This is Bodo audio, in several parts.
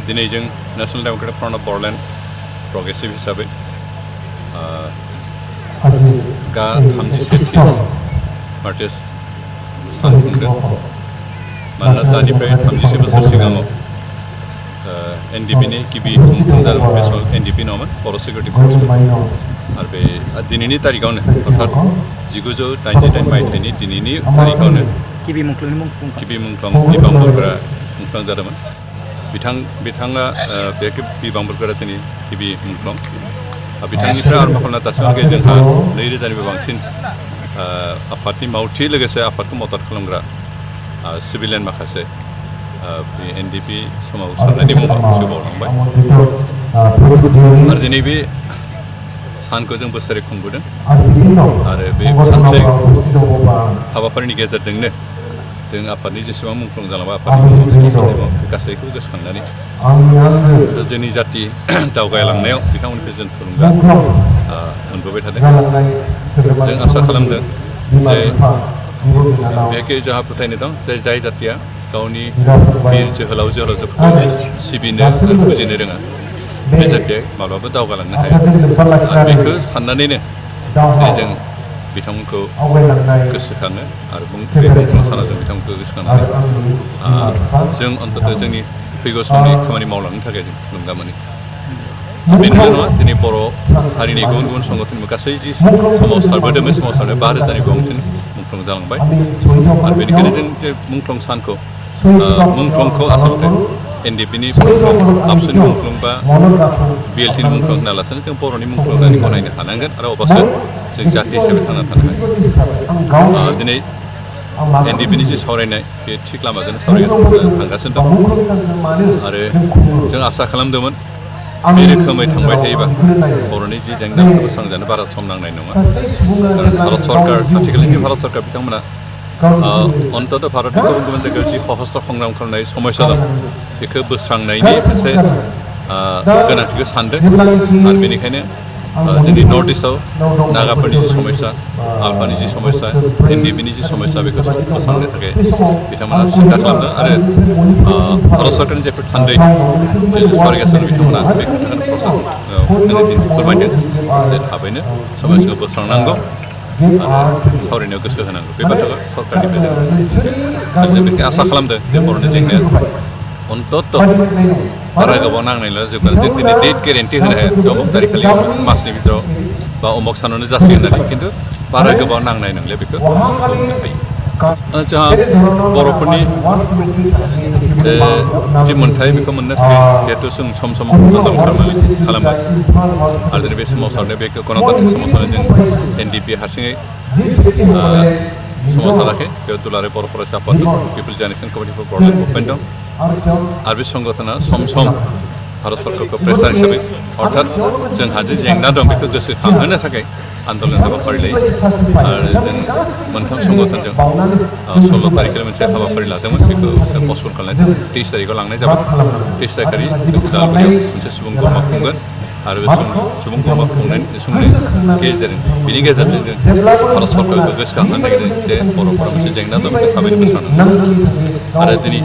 दिनै जों national democratic front of Bodoland progressive हिसाबै गा 37थि पार्टिस सान खुंदों मानोना दानिफ्राय 37 बोसोर सिगाङाव एनडिपिनि गिबि खुंफुं जादोंमोन बे समाव एनडिपि नङामोन बर' सिकिउरिटि फर्समोन आरो बे दिनैनि तारिखावनो अर्थात 1988 मायथाइनि दिनैनि तारिखावनो गिबि मुंख्लं बिबांबरगोरा मुंख्लं जादोंमोन बिथाङा बे बिबांबरगोरा जोंनि गिबि मुंख्लं बिथांनिफ्राय आरम्भ खालामना दासिमहालागै जोंहा 2000निबो बांसिन आफादनि मावथि लोगोसे आफादखौ मदद खालामग्रा सिभिलियान माखासे एनडिपि सोमावसारनायनि मुङाव जिउ बावलांबाय आरो दिनै बे सानखौ जों बोसोरै खुंबोदों आरो बे सानसे हाबाफारिनि गेजेरजोंनो जों आफादनि जेसेबां मुंख्लं जालांबाय आफादनि गासैखौबो गोसोखांनानै जोंनि जाथि दावगालांनायाव बिथांमोनखौ जों थुलुंगा मोनबोबाय थादों जों आसा खालामदों जे बेहाय जोंहा फोथायनाय दं जे जाय जाथिया गावनि बिर जोहोलाव जोहोलावजोफोरखौ सिबिनो आरो फुजिनो रोङा बे जाथिया माब्लाबा दावगालांनो हाया आरो बेखौ साननानैनो जों बिथांमोनखौ गोसोखाङो आरो बे मुंख्लं सानाव जों बिथांमोनखौ गोसोखांनानै जों अन्तत जोंनि फैगौ समनि खामानि मावलांनो थाखाय जों थुलुंगा मोनो बेनिल' नङा दिनै बर' हारिनि गुबुन गुबुन संगठनबो गासै जि सोमावसारबोदों बे सोमावसारनायाव 5000निबो बांसिन मुंख्लं जालांबाय आरो बेनिखायनो जों जे मुंख्लं सानखौ मुंख्लंखौ आसलथे एनडिपिनि आबसुनि मुंख्लं बा बिएलटिनि मुंख्लं होनालासिनो जों बर'नि मुंख्लं होननानै गनायनो हानांगोन आरो अब्लासो जों जाथि हिसाबै थांना थानो हायो दिनै एनडिपिनि जि सावरायनाय बे थिग लामाजों थांगासिनो दं आरो जों आसा खालामदोंमोन बे रोखोमै थांबाय थायोबा बर'नि जि जेंनाफोरखौ बोस्रांजानो बारा सम नांनाय नङा भारत सरकार आथिखालनि जि भारत सरकार बिथांमोना अन्तत भारतनि गुबुन गुबुन जायगायाव जि सशस्त्र संग्राम खालामनाय समस्या दं बेखौ बोस्रांनायनि मोनसे गोनांथिखौ सानदों आरो बेनिखायनो जोंनि नर्थ इस्टआव नागाफोरनि जि समस्या आलफानि जि समस्या एनडिपिनि जि समस्या बेखौ बोस्रांनो थाखाय बिथांमोना सिन्था खालामदों आरो भारत सरकारनि जायफोर थान्दै जे सावरायगासिनो बिथांमोना बे खोथाखौ फोरमायदों जे थाबैनो समस्याखौ बोस्रांनांगौ आरो सावरायनायाव गोसो होनांगौ बे बाथ्राखौ सरकारनिफ्राय जों बेखौ आसा खालामदों जे बर'नि जेंनाया अन्तत बारा गोबाव नांनायल' जोबगोन जों दिनै डेट गेरेन्टि होनो हाया अमुक तारिखखालि मासनि भितराव बा अमुक सानावनो जासिगोन होननानै खिन्थु बारा गोबाव नांनाय नंले बेखौ बुंनो हायो जोंहा बर'फोरनि जि मोन्थाय बेखौ मोननो थाखाय जिहेथु जों सम सम आन्दलन खालामबाय आरो दिनै बे सोमावसारनाय बे गणतान्त्रिक सोमावसारनाय जों एनडिपि हारसिङै सोमावसाराखै बेयाव दुलाराय बर' फरायसा आफाद दं people's generation committee for Bodoland movement दं आरो बे संगठना सम सम भारत सरकारखौ प्रेसार हिसाबै अर्थात जोंहा जे जेंना दं बेखौ गोसोखांहोनो थाखाय आन्दलन हाबाफारि लायो आरो जों मोनथाम संगठनजों 16 तारिखखालि मोनसे हाबाफारि लादोंमोन बेखौ जों पस्टपन खालामनाय 23 तारिखआव लांनाय जाबाय 23 तारिखखालि जों उदालगुरियाव मोनसे सुबुं गौमा खुंगोन आरो बे सुबुं गौमा खुंनायनि बेनि गेजेरजों जों भारत सरकारखौ गोसोखांहोनो नागिरदों जे बर'फोरा मोनसे जेंना दं बेखौ थाबैनो बोस्रांनांगौ आरो दिनै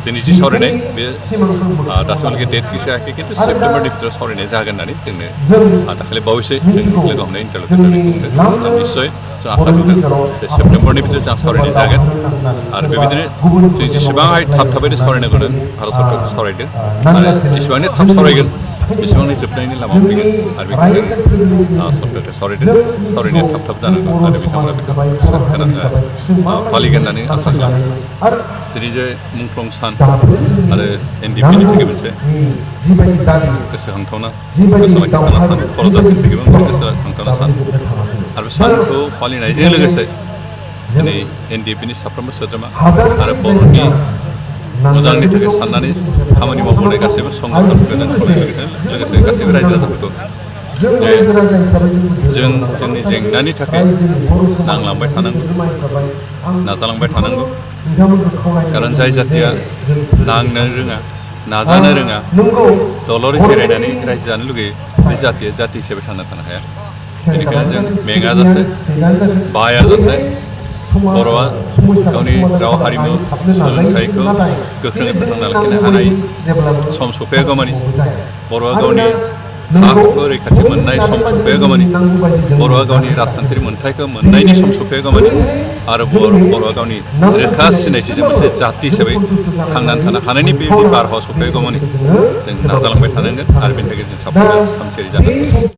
जोंनि जि सावरायनाय बे दासिमहालागै डेट गैसोआखै खिन्थु सेप्तेम्बरनि भितराव सावरायनाय जागोन होननानै जोंनो दाखालि बावैसो जों लोगो हमनाय इन्टारल'केटरनि बुंदों निस्सय जों आसा खालामदों जे सेप्तेम्बरनि भितराव जों सावरायनाय जागोन आरो बेबायदिनो जों जेसेबांहाय थाबै सावरायनांगौ भारत सरकारखौ सावरायदों आरो जेसेबांनो थाब सावरायगोन बेसेबांनो जोबनायनि लामायाव फैगोन आरो बेखौ सरकारखौ सावरायनाया थाब जानांगौ आरो बिथांमोना बेखौ फालिगोन होननानै आसा खालामो दिनै जे मुंख्लं सान आरो एनडिपिनि थाखाय मोनसे गोसोखांथावना गोसोखांथावना सान बर' जातिनि थाखायबो मोनसे गोसोखांथावना सान आरो बे सानखौ फालिनायजों लोगोसे दिनै एनडिपिनि साफ्रोमबो सोद्रोमा आरो बर'नि मोजांनि थाखाय साननानै खामानि मावबोनाय गासैबो संगठनफोरखौ जों खावलायनो लोगोसे गासैबो रायजो राजाफोरखौ जे जों जोंनि जेंनानि थाखाय नांलांबाय थानांगौ नाजालांबाय थानांगौ खारन जाय जातिया नांनो रोङा नाजानो रोङा दलरै जिरायनानै रायजो जानो लुगैयो बे जातिया जाति हिसाबै थांना थानो हाया बेनिखायनो जों मेङाजासे बायाजासे बर'आ गावनि राव हारिमु सोलोंथाइखौ गोख्रोङै फोथांना लाखिनो हानाय सम सफैयागौमानि बर'आ गावनि हाखौ रैखाथि मोननाय सम सफैयागौमानि बर'आ गावनि राजखान्थियारि मोन्थाइखौ मोननायनि सम सफैयागौमानि आरो बर'आ गावनि रोखा सिनायथिजों मोनसे जाति हिसाबै थांनानै थानो हानायनि बेबायदि बारहावा सफैयागौमानि जों नाजालांबाय थानांगोन आरो बेनि थाखाय जों साफ्रोमबो थामथियारि जानांगोन।